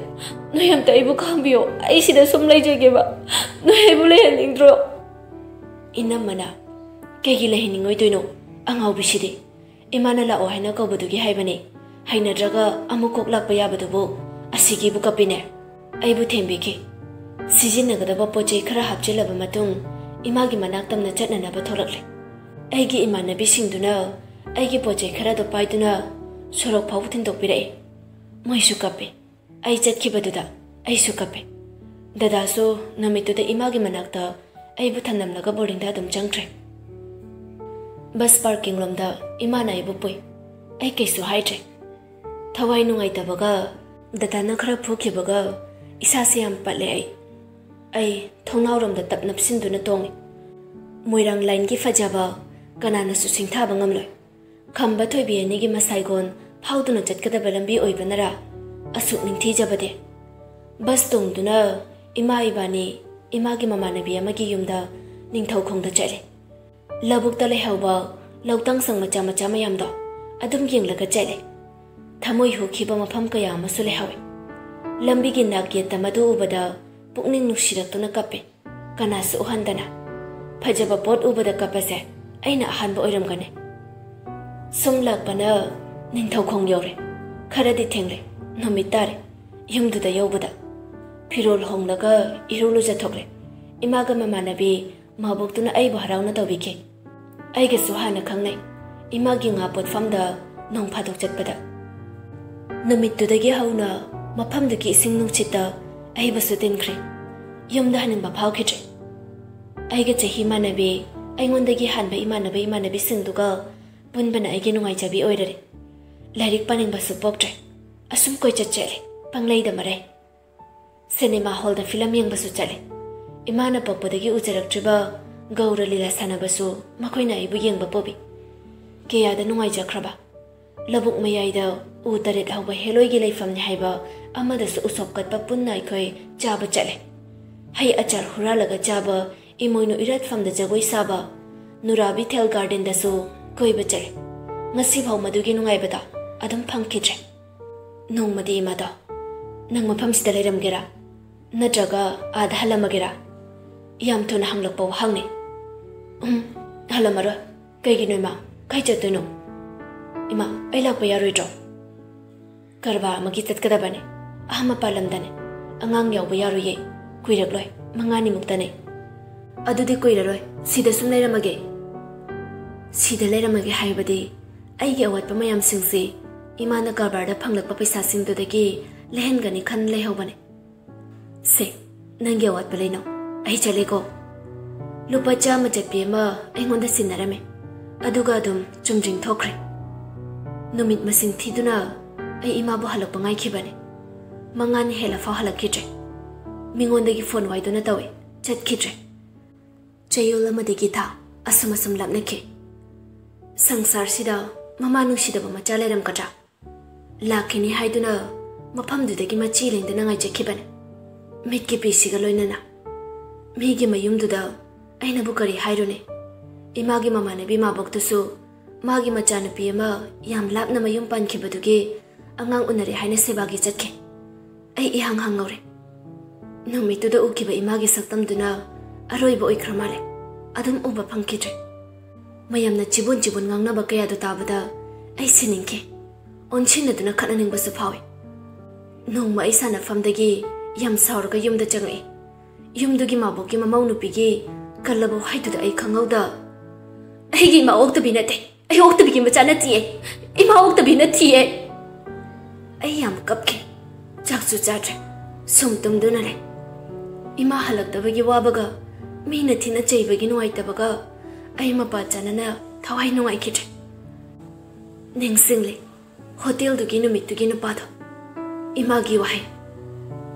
ꯅꯣꯏ ꯑꯝꯇ ꯑꯩꯕꯨ ꯈꯥꯝꯕꯤꯌꯣ꯫ ꯑꯩ ꯁꯤꯗ ꯁꯨꯝ ꯂꯩꯖꯒꯦꯕ꯫ ꯅꯣꯏ ꯑꯩꯕꯨ ꯂꯩꯍꯟꯅꯤꯡꯗ꯭ꯔꯣ?" ꯏꯅꯝꯃꯅ, "ꯀꯩꯒꯤ ꯂꯩꯍꯟꯅꯤꯡꯉꯣꯏꯗꯣꯏꯅꯣ? ꯑꯉꯥꯎꯕꯤꯁꯤꯗꯤ꯫ ꯏꯃꯥꯅ ꯂꯥꯛꯑꯣ ꯍꯥꯏꯅ ꯀꯧꯕꯗꯨꯒꯤ ꯍꯥꯏꯕꯅꯤ꯫ ꯍꯩꯅꯗ꯭ꯔꯒ ꯑꯃꯨꯛ ꯀꯣꯛ ꯂꯥꯛꯄ ꯌꯥꯕꯗꯨꯕꯨ ꯑꯁꯤꯒꯤꯕꯨ ꯀꯞꯄꯤꯅꯦ"꯫ ꯑꯩꯕꯨ ꯊꯦꯝꯕꯤꯈꯤ꯫ ꯁꯤꯖꯤꯟꯅꯒꯗꯕ ꯄꯣꯠ ꯆꯩ ꯈꯔ ꯍꯥꯞꯆꯤꯜꯂꯕ ꯃꯇꯨꯡ ꯏꯃꯥꯒꯤ ꯃꯅꯥꯛ ꯇꯝꯅ ꯆꯠꯅꯅꯕ ꯊꯣꯛꯂꯛꯂꯦ꯫ ꯑꯩꯒꯤ ꯏꯃꯥꯟꯅꯕꯤꯁꯤꯡꯗꯨꯅ ꯑꯩꯒꯤ ꯄꯣꯠ ꯆꯩ ꯈꯔꯗꯣ ꯄꯥꯏꯗꯨꯅ ꯁꯣꯔꯣꯛ ꯐꯥꯎꯕ ꯊꯤꯟꯗꯣꯛꯄꯤꯔꯛꯏ꯫ ꯃꯣꯏꯁꯨ ꯀꯞꯄꯤ꯫ ꯑꯩ ꯆꯠꯈꯤꯕꯗꯨꯗ ꯑꯩꯁꯨ ꯀꯞꯄꯤ꯫ ꯗꯗꯥꯁꯨ ꯅꯨꯃꯤꯠꯇꯨꯗ ꯏꯃꯥꯒꯤ ꯃꯅꯥꯛꯇ ꯑꯩꯕꯨ ꯊꯝꯂꯝꯂꯒ ꯕꯣꯔꯗꯤꯡꯗ ꯑꯗꯨꯝ ꯆꯪꯈ꯭ꯔꯦ꯫ ꯕꯁ ꯄꯥꯔꯀꯤꯡ ꯂꯣꯝꯗ ꯏꯃꯥꯅ ꯑꯩꯕꯨ ꯄꯨꯏ꯫ ꯑꯩ ꯀꯩꯁꯨ ꯍꯥꯏꯗ꯭ꯔꯦ꯫ ꯊꯋꯥꯏ ꯅꯨꯡꯉꯥꯏꯇꯕꯒ ꯗꯗꯥꯅ ꯈꯔ ꯐꯨꯈꯤꯕꯒ ꯏꯁꯥꯁꯦ ꯌꯥꯝ ꯄꯠꯂꯦ꯫ ꯑꯩ ꯑꯩ ꯊꯣꯡꯅꯥꯎꯔꯣꯝꯗ ꯇꯞ ꯅꯞꯁꯤꯟꯗꯨꯅ ꯇꯣꯡꯉꯤ꯫ ꯃꯣꯏꯔꯥꯡ ꯂꯥꯏꯟꯒꯤ ꯐꯖꯕ ꯀꯅꯥꯅꯁꯨ ꯁꯤꯡꯊꯥꯕ ꯉꯝꯂꯣꯏ꯫ ꯈꯝꯕ ꯊꯣꯏꯕꯤ ꯑꯅꯤꯒꯤ ꯃꯁꯥꯏꯒꯣꯟ ꯐꯥꯎꯗꯨꯅ ꯆꯠꯀꯗꯕ ꯂꯝꯕꯤ ꯑꯣꯏꯕꯅꯔꯥ ꯑꯁꯨꯛ ꯅꯤꯡꯊꯤꯖꯕꯗꯦ꯫ ꯕꯁ ꯇꯣꯡꯗꯨꯅ ꯏꯃꯥ ꯏꯕꯥꯅꯤ ꯏꯃꯥꯒꯤ ꯃꯃꯥꯟꯅꯕꯤ ꯑꯃꯒꯤ ꯌꯨꯝꯗ ꯅꯤꯡꯊꯧꯈꯣꯡꯗ ꯆꯠꯂꯦ꯫ ꯂꯧꯕꯨꯛꯇ ꯂꯩꯍꯧꯕ ꯂꯧꯇꯪꯁꯪ ꯃꯆꯥ ꯃꯆꯥ ꯃꯌꯥꯝꯗꯣ ꯑꯗꯨꯝ ꯌꯦꯡꯂꯒ ꯆꯠꯂꯦ꯫ ꯊꯃꯣꯏ ꯍꯨꯈꯤꯕ ꯃꯐꯝ ꯀꯌꯥ ꯑꯃꯁꯨ ꯂꯩꯍꯧꯋꯤ꯫ ꯂꯝꯕꯤꯒꯤ ꯅꯥꯛ ꯌꯦꯠꯇ ꯃꯗꯨ ꯎꯕꯗ ꯄꯨꯛꯅꯤꯡ ꯅꯨꯡꯁꯤꯔꯛꯇꯨꯅ ꯀꯞꯄꯦ꯫ ꯀꯅꯥꯁꯨ ꯎꯍꯟꯗꯅ꯫ ꯐꯖꯕ ꯄꯣꯠ ꯎꯕꯗ ꯀꯞꯄꯁꯦ ꯑꯩꯅ ꯑꯍꯥꯟꯕ ꯑꯣꯏꯔꯝꯒꯅꯤ꯫ ꯁꯨꯝ ꯂꯥꯛꯄꯅ ꯅꯤꯡꯊꯧꯈꯣꯡ ꯌꯧꯔꯦ꯫ ꯈꯔꯗꯤ ꯊꯦꯡꯂꯦ꯫ ꯅꯨꯃꯤꯠ ꯇꯥꯔꯦ꯫ ꯌꯨꯝꯗꯨꯗ ꯌꯧꯕꯗ ꯐꯤꯔꯣꯜ ꯍꯣꯡꯂꯒ ꯏꯔꯨ ꯂꯨꯖꯊꯣꯛꯂꯦ꯫ ꯏꯃꯥꯒ ꯃꯃꯥꯟꯅꯕꯤ ꯃꯥꯕꯣꯛꯇꯨꯅ ꯑꯩꯕꯨ ꯍꯔꯥꯎꯅ ꯇꯧꯕꯤꯈꯤ꯫ ꯑꯩꯒꯁꯨ ꯍꯥꯟꯅ ꯈꯪꯅꯩ꯫ ꯏꯃꯥꯒꯤ ꯉꯥ ꯄꯣꯠꯐꯝꯗ ꯅꯣꯡ ꯐꯥꯗꯣꯛ ꯆꯠꯄꯗ꯫ ꯅꯨꯃꯤꯠꯇꯨꯗꯒꯤ ꯍꯧꯅ ꯃꯐꯝꯗꯨꯒꯤ ꯏꯁꯤꯡ ꯅꯨꯡꯁꯤꯠꯇ ꯑꯩꯕꯨꯁꯨ ꯇꯤꯟꯈ꯭ꯔꯦ꯫ ꯌꯨꯝꯗ ꯍꯟꯅꯤꯡꯕ ꯐꯥꯎꯈꯤꯗ꯭ꯔꯦ꯫ ꯑꯩꯒ ꯆꯍꯤ ꯃꯥꯟꯅꯕꯤ, ꯑꯩꯉꯣꯟꯗꯒꯤ ꯍꯥꯟꯕ ꯏꯃꯥꯟꯅꯕ ꯏꯃꯥꯟꯅꯕꯤꯁꯤꯡꯗꯨꯒ ꯄꯨꯟꯕꯅ ꯑꯩꯒꯤ ꯅꯨꯡꯉꯥꯏꯖꯕꯤ ꯑꯣꯏꯔꯔꯦ꯫ ꯂꯥꯏꯔꯤꯛ ꯄꯥꯅꯤꯡꯕꯁꯨ ꯄꯣꯛꯇ꯭ꯔꯦ꯫ ꯑꯁꯨꯝ ꯀꯣꯏꯆꯠ ꯆꯠꯂꯦ, ꯄꯪꯂꯩꯗ ꯃꯔꯩ꯫ ꯁꯤꯅꯦꯃꯥ ꯍꯣꯜꯗ ꯐꯤꯂꯝ ꯌꯦꯡꯕꯁꯨ ꯆꯠꯂꯦ꯫ ꯏꯃꯥꯅ ꯄꯣꯛꯄꯗꯒꯤ ꯎꯖꯔꯛꯇ꯭ꯔꯤꯕ ꯒꯧꯔ ꯂꯤꯂꯥ ꯁꯥꯟꯅꯕꯁꯨ ꯃꯈꯣꯏꯅ ꯑꯩꯕꯨ ꯌꯦꯡꯕ ꯄꯨꯕꯤ꯫ ꯀꯌꯥꯗ ꯅꯨꯡꯉꯥꯏꯖꯈ꯭ꯔꯕ꯫ ꯂꯧꯕꯨꯛ ꯃꯌꯥꯏꯗ ꯎ ꯇꯔꯦꯠ ꯍꯧꯕ ꯍꯦꯂꯣꯏꯒꯤ ꯂꯩꯐꯝꯅꯤ ꯍꯥꯏꯕ ꯑꯃꯗꯁꯨ ꯎꯁꯣꯞ ꯀꯠꯄ ꯄꯨꯟꯅ ꯑꯩꯈꯣꯏ ꯆꯥꯕ ꯆꯠꯂꯦ꯫ ꯍꯩ ꯑꯆꯥꯔ ꯍꯨꯔꯥꯜꯂꯒ ꯆꯥꯕ ꯏꯃꯣꯏꯅꯨ ꯏꯔꯥꯠꯐꯝꯗ ꯖꯒꯣꯏ ꯁꯥꯕ, ꯅꯨꯔꯥꯕꯤ ꯊꯦꯜ ꯒꯥꯔꯗꯦꯟꯗꯁꯨ ꯀꯣꯏꯕ ꯆꯠꯂꯦ꯫ ꯉꯁꯤꯐꯥꯎ ꯃꯗꯨꯒꯤ ꯅꯨꯡꯉꯥꯏꯕꯗꯣ ꯑꯗꯨꯝ ꯐꯪꯈꯤꯗ꯭ꯔꯦ꯫ ꯅꯣꯡꯃꯗꯤ ꯏꯃꯥꯗꯣ, "ꯅꯪ ꯃꯐꯝꯁꯤꯗ ꯂꯩꯔꯝꯒꯦꯔꯥ? ꯅꯠꯇ꯭ꯔꯒ ꯑꯥꯗ ꯍꯜꯂꯝꯃꯒꯦꯔꯥ? ꯌꯥꯝ ꯊꯨꯅ ꯍꯪꯂꯛꯄ ꯋꯥꯍꯪꯅꯤ꯫" "ꯎꯝ, ꯍꯜꯂꯝꯃꯔꯣꯏ꯫ ꯀꯩꯒꯤꯅꯣ ꯏꯃꯥ? ꯀꯥꯏ ꯆꯠꯇꯣꯏꯅꯣ?" "ꯏꯃꯥ, ꯑꯩ ꯂꯥꯛꯄ ꯌꯥꯔꯣꯏꯗ꯭ꯔꯣ?" "ꯀꯔꯕꯥꯔ ꯑꯃꯒꯤ ꯆꯠꯀꯗꯕꯅꯦ꯫ ꯑꯍꯥ ꯃꯄꯥꯟ ꯂꯝꯗꯅꯦ꯫ ꯑꯉꯥꯡ ꯌꯥꯎꯕ ꯌꯥꯔꯣꯏꯌꯦ꯫ ꯀꯨꯏꯔꯛꯂꯣꯏ꯫ ꯃꯉꯥꯅꯤꯃꯨꯛꯇꯅꯦ꯫" "ꯑꯗꯨꯗꯤ ꯀꯨꯏꯔꯔꯣꯏ꯫ ꯁꯤꯗ ꯁꯨꯝ ꯂꯩꯔꯝꯃꯒꯦ꯫" "ꯁꯤꯗ ꯂꯩꯔꯝꯃꯒꯦ ꯍꯥꯏꯕꯗꯤ ꯑꯩꯒꯤ ꯑꯋꯥꯠꯄ ꯃꯌꯥꯝꯁꯤꯡꯁꯤ ꯏꯃꯥꯅ ꯀꯔꯕꯥꯔꯗ ꯐꯪꯂꯛꯄ ꯄꯩꯁꯥꯁꯤꯡꯗꯨꯗꯒꯤ ꯂꯩꯍꯟꯒꯅꯤ ꯈꯟ ꯂꯩꯍꯧꯕꯅꯦ꯫ "ꯁꯦ, ꯅꯪꯒꯤ ꯑꯋꯥꯠꯄ ꯂꯩꯅꯧ, ꯑꯩ ꯆꯠꯂꯦꯀꯣ꯫" ꯂꯨꯄꯥ ꯆꯥꯝꯃ ꯆꯠꯄꯤ ꯑꯃ ꯑꯩꯉꯣꯟꯗ ꯁꯤꯟꯅꯔꯝꯃꯦ, ꯑꯗꯨꯒ ꯑꯗꯨꯝ ꯆꯨꯝꯗ꯭ꯔꯤꯡ ꯊꯣꯛꯈ꯭ꯔꯦ꯫ ꯅꯨꯃꯤꯠ ꯃꯁꯤꯡ ꯊꯤꯗꯨꯅ ꯑꯩ ꯏꯃꯥꯕꯨ ꯍꯜꯂꯛꯄ ꯉꯥꯏꯈꯤꯕꯅꯦ꯫ ꯃꯉꯥꯅꯤ ꯍꯦꯜꯂꯐꯥꯎ ꯍꯜꯂꯛꯈꯤꯗ꯭ꯔꯦ꯫ ꯃꯤꯉꯣꯟꯗꯒꯤ ꯐꯣꯟ ꯋꯥꯏꯗꯨꯅ ꯇꯧꯏ, ꯆꯠꯈꯤꯗ꯭ꯔꯦ꯫ ꯆꯌꯣꯜ ꯑꯃꯗꯒꯤ ꯊꯥ ꯑꯁꯨꯝ ꯑꯁꯨꯝ ꯂꯥꯞꯅꯈꯤ꯫ ꯁꯪꯁꯥꯔꯁꯤꯗ ꯃꯃꯥ ꯅꯨꯡꯁꯤꯗꯕ ꯃꯆꯥ ꯂꯩꯔꯝꯒꯗ꯭ꯔꯥ? ꯂꯥꯛꯈꯤꯅꯤ ꯍꯥꯏꯗꯨꯅ ꯃꯐꯝꯗꯨꯗꯒꯤ ꯃꯆꯤ ꯂꯦꯡꯗꯅ ꯉꯥꯏꯖꯈꯤꯕꯅꯤ, ꯃꯤꯠꯀꯤ ꯄꯤꯁꯤꯒ ꯂꯣꯏꯅꯅ꯫ ꯃꯤꯒꯤ ꯃꯌꯨꯝꯗꯨꯗ ꯑꯩꯅꯕꯨ ꯀꯔꯤ ꯍꯥꯏꯔꯨꯅꯤ? ꯏꯃꯥꯒꯤ ꯃꯃꯥꯟꯅꯕꯤ ꯃꯥꯕꯣꯛꯇꯨꯁꯨ ꯃꯥꯒꯤ ꯃꯆꯥꯅꯨꯄꯤ ꯑꯃ ꯌꯥꯝ ꯂꯥꯞꯅ ꯃꯌꯨꯝ ꯄꯥꯟꯈꯤꯕꯗꯨꯒꯤ ꯑꯉꯥꯡ ꯎꯅꯔꯦ ꯍꯥꯏꯅ ꯁꯦꯕꯥꯒꯤ ꯆꯠꯈꯤ꯫ ꯑꯩ ꯏꯍꯥꯡ ꯍꯥꯡ ꯉꯧꯔꯦ꯫ ꯅꯨꯃꯤꯠꯇꯨꯗ ꯎꯈꯤꯕ ꯏꯃꯥꯒꯤ ꯁꯛꯇꯝꯗꯨꯅ ꯑꯔꯣꯏꯕ ꯑꯣꯏꯈ꯭ꯔ ꯃꯥꯜꯂꯦ꯫ ꯑꯗꯨꯝ ꯎꯕ ꯐꯪꯈꯤꯗ꯭ꯔꯦ꯫ ꯃꯌꯥꯝꯅ ꯆꯤꯕꯣꯟ ꯆꯤꯕꯣꯟ ꯉꯥꯡꯅꯕ ꯀꯌꯥꯗꯨ ꯇꯥꯕꯗ ꯑꯩ ꯁꯤꯅꯤꯡꯈꯤ꯫ ꯑꯣꯟꯁꯤꯟꯅꯗꯨꯅ ꯈꯠꯅꯅꯤꯡꯕꯁꯨ ꯐꯥꯎꯏ꯫ ꯅꯣꯡꯃ ꯑꯩ ꯁꯥꯟꯅꯐꯝꯗꯒꯤ ꯌꯥꯝ ꯁꯥꯎꯔꯒ ꯌꯨꯝꯗ ꯆꯪꯉꯛꯏ꯫ ꯌꯨꯝꯗꯨꯒꯤ ꯃꯥꯕꯣꯛꯀꯤ ꯃꯃꯧ ꯅꯨꯄꯤꯒꯤ ꯀꯜꯂꯕ ꯋꯥꯍꯩꯗꯨꯗ ꯑꯩ ꯈꯪꯍꯧꯗ, "ꯑꯩꯒꯤ ꯏꯃꯥ ꯑꯣꯛꯇꯕꯤ ꯅꯠꯇꯦ, ꯑꯩ ꯑꯣꯛꯇꯕꯤꯒꯤ ꯃꯆꯥ ꯅꯠꯇꯤꯌꯦ, ꯏꯃꯥ ꯑꯣꯛꯇꯕꯤ ꯅꯠꯇꯤꯌꯦ꯫" ꯑꯩ ꯌꯥꯝ ꯀꯞꯈꯤ꯫ ꯆꯥꯛꯁꯨ ꯆꯥꯗ꯭ꯔꯦ, ꯁꯨꯝ ꯇꯨꯝꯗꯨꯅ ꯂꯩ꯫ ꯏꯃꯥ ꯍꯜꯂꯛꯇꯕꯒꯤ ꯋꯥꯕꯒ, ꯃꯤꯅ ꯊꯤꯅ ꯆꯩꯕꯒꯤ ꯅꯨꯡꯉꯥꯏꯇꯕꯒ ꯑꯩ ꯃꯄꯥ ꯆꯥꯅꯅ ꯊꯋꯥꯏ ꯅꯨꯡꯉꯥꯏꯈꯤꯗ꯭ꯔꯦ꯫ ꯅꯤꯡꯁꯤꯡꯂꯦ ꯍꯣꯇꯦꯜꯗꯨꯒꯤ ꯅꯨꯃꯤꯠꯇꯨꯒꯤ ꯅꯨꯄꯥꯗꯣ꯫ ꯏꯃꯥꯒꯤ ꯋꯥꯍꯩ,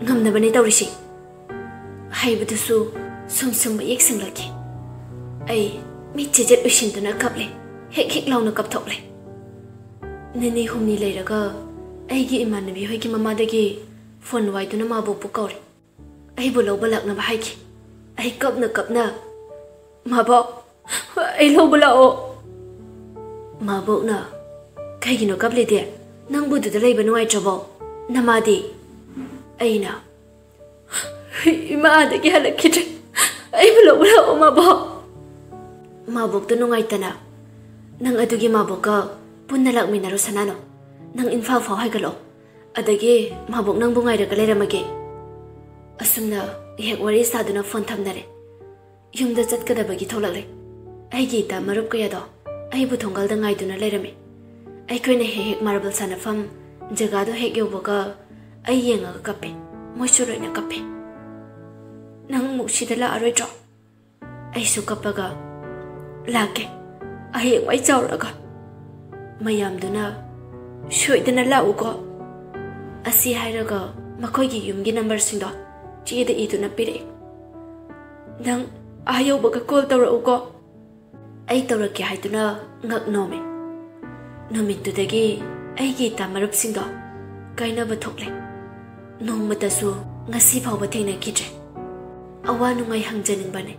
"ꯉꯝꯅꯕꯅꯦ ꯇꯧꯔꯤꯁꯤ" ꯍꯥꯏꯕꯗꯨꯁꯨ ꯁꯨꯝ ꯁꯨꯝ ꯃꯌꯦꯛ ꯁꯦꯡꯂꯛꯈꯤ꯫ ꯑꯩ ꯃꯤꯠ ꯆꯦꯖꯦꯠ ꯎꯏꯁꯤꯟꯗꯨꯅ ꯀꯞꯂꯦ, ꯍꯦꯛ ꯍꯦꯛ ꯂꯥꯎꯅ ꯀꯞꯊꯣꯛꯂꯦ꯫ ꯅꯤꯅꯤ ꯍꯨꯝꯅꯤ ꯂꯩꯔꯒ ꯑꯩꯒꯤ ꯏꯃꯥꯟꯅꯕꯤ ꯍꯣꯏꯒꯤ ꯃꯃꯥꯗꯒꯤ ꯐꯣꯟ ꯋꯥꯏꯗꯨꯅ ꯃꯥꯕꯣꯛꯄꯨ ꯀꯧꯔꯦ꯫ ꯑꯩꯕꯨ ꯂꯧꯕ ꯂꯥꯛꯅꯕ ꯍꯥꯏꯈꯤ꯫ ꯑꯩ ꯀꯞꯅ ꯀꯞꯅ, "ꯃꯥꯕꯣꯛ, ꯑꯩ ꯂꯧꯕ ꯂꯥꯛꯑꯣ꯫" ꯃꯥꯕꯣꯛꯅ, "ꯀꯩꯒꯤꯅꯣ ꯀꯞꯂꯤꯗꯤ? ꯅꯪꯕꯨ ꯑꯗꯨꯗ ꯂꯩꯕ ꯅꯨꯡꯉꯥꯏꯇ꯭ꯔꯕꯣ? ꯅꯃꯥꯗꯤ?" ꯑꯩꯅ, "ꯏꯃꯥ ꯑꯗꯒꯤ ꯍꯜꯂꯛꯈꯤꯗ꯭ꯔꯦ, ꯑꯩꯕꯨ ꯂꯧꯕ ꯂꯥꯛꯑꯣ ꯃꯥꯕꯣꯛ꯫" ꯃꯥꯕꯣꯛꯇꯨ ꯅꯨꯡꯉꯥꯏꯇꯅ, "ꯅꯪ ꯑꯗꯨꯒꯤ ꯃꯥꯕꯣꯛꯀ ꯄꯨꯟꯅ ꯂꯥꯛꯃꯤꯟꯅꯔꯣ ꯁꯅꯥꯅꯣ, ꯅꯪ ꯏꯝꯐꯥꯜ ꯐꯥꯎ ꯍꯥꯏꯒꯠꯂꯛꯑꯣ, ꯑꯗꯒꯤ ꯃꯥꯕꯣꯛ ꯅꯪꯕꯨ ꯉꯥꯏꯔꯒ ꯂꯩꯔꯝꯃꯒꯦ꯫" ꯑꯁꯨꯝꯅ ꯉꯥꯏꯍꯥꯛ ꯋꯥꯔꯤ ꯁꯥꯗꯨꯅ ꯐꯣꯟ ꯊꯝꯅꯔꯦ꯫ ꯌꯨꯝꯗ ꯆꯠꯀꯗꯕꯒꯤ ꯊꯣꯛꯂꯛꯂꯦ꯫ ꯑꯩꯒꯤ ꯏꯇꯥ ꯃꯔꯨꯞ ꯀꯌꯥꯗꯣ ꯑꯩꯕꯨ ꯊꯣꯡꯒꯥꯜꯗ ꯉꯥꯏꯗꯨꯅ ꯂꯩꯔꯝꯃꯤ꯫ ꯑꯩꯈꯣꯏꯅ ꯍꯦꯛ ꯍꯦꯛ ꯃꯥꯔꯕꯜ ꯁꯥꯟꯅꯐꯝ ꯖꯒꯥꯗꯣ ꯍꯦꯛ ꯌꯧꯕꯒ ꯑꯩ ꯌꯦꯡꯉꯒ ꯀꯞꯄꯦ꯫ ꯃꯣꯏꯁꯨ ꯂꯣꯏꯅ ꯀꯞꯄꯦ꯫ "ꯅꯪ ꯑꯃꯨꯛ ꯁꯤꯗ ꯂꯥꯛꯑꯔꯣꯏꯗ꯭ꯔꯣ?" ꯑꯩꯁꯨ ꯀꯞꯄꯒ, "ꯂꯥꯛꯀꯦ, ꯍꯌꯦꯡꯋꯥꯏ ꯆꯥꯎꯔꯒ꯫ ꯃꯌꯥꯝꯗꯨꯅ ꯁꯣꯏꯗꯅ ꯂꯥꯛꯎꯀꯣ" ꯑꯁꯤ ꯍꯥꯏꯔꯒ ꯃꯈꯣꯏꯒꯤ ꯌꯨꯝꯒꯤ ꯅꯝꯕꯔꯁꯤꯡꯗꯣ ꯆꯦꯗ ꯏꯗꯨꯅ ꯄꯤꯔꯛꯏ꯫ "ꯅꯪ ꯑꯥ ꯌꯧꯕꯒ ꯀꯣꯜ ꯇꯧꯔꯛꯎꯀꯣ" ꯑꯩ ꯇꯧꯔꯛꯀꯦ ꯍꯥꯏꯗꯨꯅ ꯉꯛ ꯅꯣꯝꯃꯦ꯫ ꯅꯨꯃꯤꯠꯇꯨꯗꯒꯤ ꯑꯩꯒꯤ ꯏꯇꯥ ꯃꯔꯨꯞꯁꯤꯡꯗꯣ ꯀꯥꯏꯅꯕ ꯊꯣꯛꯂꯦ꯫ ꯅꯣꯡꯃꯇꯁꯨ ꯉꯁꯤ ꯐꯥꯎꯕ ꯊꯦꯡꯅꯈꯤꯗ꯭ꯔꯦ꯫ ꯑꯋꯥ ꯅꯨꯡꯉꯥꯏ ꯍꯪꯖꯅꯤꯡꯕꯅꯦ,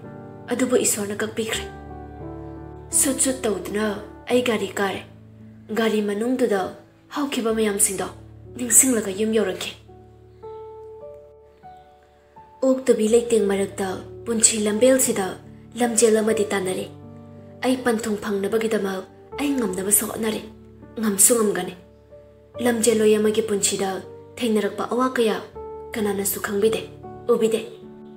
ꯑꯗꯨꯕꯨ ꯏꯁꯣꯔꯅ ꯀꯛꯄꯤꯈ꯭ꯔꯦ꯫ ꯁꯨꯠ ꯁꯨꯠ ꯇꯧꯗꯨꯅ ꯑꯩ ꯒꯥꯔꯤ ꯀꯥꯔꯦ꯫ ꯒꯥꯔꯤ ꯃꯅꯨꯡꯗꯨꯗ ꯍꯧꯈꯤꯕ ꯃꯌꯥꯝꯁꯤꯡꯗꯣ ꯅꯤꯡꯁꯤꯡꯂꯒ ꯌꯨꯝ ꯌꯧꯔꯛꯈꯤ꯫ ꯑꯣꯛꯇꯕꯤ ꯂꯩꯇꯦꯡ ꯃꯔꯛꯇ ꯄꯨꯟꯁꯤ ꯂꯝꯕꯦꯜꯁꯤꯗ ꯂꯝꯖꯦꯜ ꯑꯃꯗꯤ ꯇꯥꯟꯅꯔꯤ꯫ ꯑꯩ ꯄꯟꯊꯨꯡ ꯐꯪꯅꯕꯒꯤꯗꯃꯛ ꯑꯩ ꯉꯝꯅꯕꯁꯨ ꯍꯣꯠꯅꯔꯤ꯫ ꯉꯝꯁꯨ ꯉꯝꯒꯅꯤ꯫ ꯂꯝꯖꯦꯜꯂꯣꯏ ꯑꯃꯒꯤ ꯄꯨꯟꯁꯤꯗ ꯊꯦꯡꯅꯔꯛꯄ ꯑꯋꯥ ꯀꯌꯥ ꯀꯅꯥꯅꯁꯨ ꯈꯪꯕꯤꯗꯦ, ꯎꯕꯤꯗꯦ꯫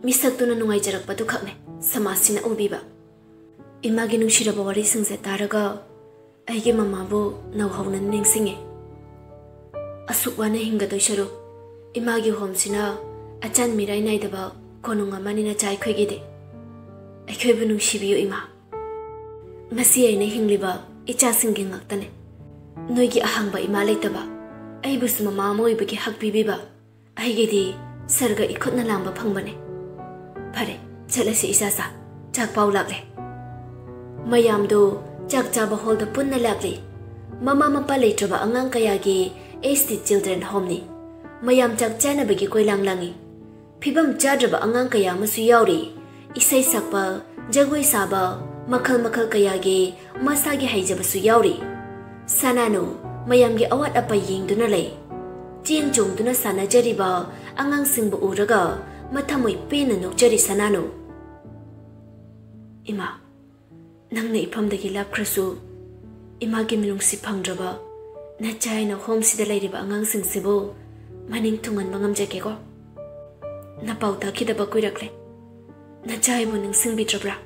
ꯃꯤꯁꯛꯇꯨꯅ ꯅꯨꯡꯉꯥꯏꯖꯔꯛꯄꯗꯨ ꯈꯛꯅꯦ ꯁꯃꯥꯖꯁꯤꯅ ꯎꯕꯤꯕ꯫ ꯏꯃꯥꯒꯤ ꯅꯨꯡꯁꯤꯔꯕ ꯋꯥꯔꯤꯁꯤꯡꯁꯦ ꯇꯥꯔꯒ ꯑꯩꯒꯤ ꯃꯃꯥꯕꯨ ꯅꯧꯍꯧꯅꯅ ꯅꯤꯡꯁꯤꯡꯉꯦ꯫ ꯑꯁꯨꯛ ꯋꯥꯅ ꯍꯤꯡꯒꯗꯣꯏ ꯁꯔꯨꯛ, ꯏꯃꯥꯒꯤ ꯍꯣꯝꯁꯤꯅ ꯑꯆꯥꯟ ꯃꯤꯔꯥꯏ ꯅꯥꯏꯗꯕ ꯀꯣꯅꯨꯡ ꯑꯃꯅꯤꯅ ꯆꯥꯏꯈꯣꯏꯒꯤꯗꯦ꯫ ꯑꯩꯈꯣꯏꯕꯨ ꯅꯨꯡꯁꯤꯕꯤꯌꯨ ꯏꯃꯥ꯫ ꯉꯁꯤ ꯑꯩꯅ ꯍꯤꯡꯂꯤꯕ ꯏꯆꯥꯁꯤꯡꯒꯤ ꯉꯥꯛꯇꯅꯦ꯫ ꯅꯣꯏꯒꯤ ꯑꯍꯥꯡꯕ ꯏꯃꯥ ꯂꯩꯇꯕ, ꯑꯩꯕꯨꯁꯨ ꯃꯃꯥ ꯑꯃ ꯑꯣꯏꯕꯒꯤ ꯍꯛ ꯄꯤꯕꯤꯕ, ꯑꯩꯒꯤꯗꯤ ꯁꯔꯒ ꯏꯈꯨꯠꯅ ꯂꯥꯝꯕ ꯐꯪꯕꯅꯦ꯫ ꯐꯔꯦ, ꯆꯠꯂꯁꯤ ꯏꯆꯥꯆꯥ, ꯆꯥꯛ ꯄꯥꯎ ꯂꯥꯛꯂꯦ꯫ ꯃꯌꯥꯝꯗꯨ ꯆꯥꯛ ꯆꯥꯕ ꯍꯣꯜꯗ ꯄꯨꯟꯅ ꯂꯥꯛꯂꯤ꯫ ꯃꯃꯥ ꯃꯄꯥ ꯂꯩꯇ꯭ꯔꯕ ꯑꯉꯥꯡ ꯀꯌꯥꯒꯤ ꯑꯦꯁ ꯇꯤ ꯆꯤꯜꯗ꯭ꯔꯦꯟ ꯍꯣꯝꯅꯤ꯫ ꯃꯌꯥꯝ ꯆꯥꯛ ꯆꯥꯅꯕꯒꯤ ꯀꯣꯏꯂꯥꯡ ꯂꯥꯡꯏ꯫ ꯐꯤꯕꯝ ꯆꯥꯗ꯭ꯔꯕ ꯑꯉꯥꯡ ꯀꯌꯥ ꯑꯃꯁꯨ ꯌꯥꯎꯔꯤ꯫ ꯏꯁꯩ ꯁꯛꯄ, ꯖꯒꯣꯏ ꯁꯥꯕ, ꯃꯈꯜ ꯃꯈꯜ ꯀꯌꯥꯒꯤ ꯃꯁꯥꯒꯤ ꯍꯩꯖꯕꯁꯨ ꯌꯥꯎꯔꯤ꯫ ꯁꯅꯥꯅꯨ ꯃꯌꯥꯝꯒꯤ ꯑꯋꯥꯠ ꯑꯄꯥ ꯌꯦꯡꯗꯨꯅ ꯂꯩ꯫ ꯆꯦꯟ ꯆꯣꯡꯗꯨꯅ ꯁꯥꯟꯅꯖꯔꯤꯕ ꯑꯉꯥꯡꯁꯤꯡꯕꯨ ꯎꯔꯒ ꯃꯊꯃꯣꯏ ꯄꯦꯟꯅ ꯅꯣꯛꯆꯔꯤ ꯁꯅꯥꯅꯨ꯫ ꯏꯃꯥ, ꯅꯪꯅ ꯏꯐꯝꯗꯒꯤ ꯂꯥꯞꯈ꯭ꯔꯁꯨ, ꯏꯃꯥꯒꯤ ꯃꯤꯅꯨꯡꯁꯤ ꯐꯪꯗ꯭ꯔꯕ ꯅꯆꯥ ꯍꯥꯏꯅ ꯍꯣꯝꯁꯤꯗ ꯂꯩꯔꯤꯕ ꯑꯉꯥꯡꯁꯤꯡꯁꯤꯕꯨ ꯃꯅꯤꯡ ꯊꯨꯡꯍꯟꯕ ꯉꯝꯖꯒꯦꯀꯣ? ꯅꯄꯥꯎ ꯇꯥꯈꯤꯗꯕ ꯀꯨꯏꯔꯛꯂꯦ꯫ ꯅꯆꯥ ꯍꯥꯏꯕꯨ ꯅꯤꯡꯁꯤꯡꯕꯤꯗ꯭ꯔꯕ꯭ꯔꯥ?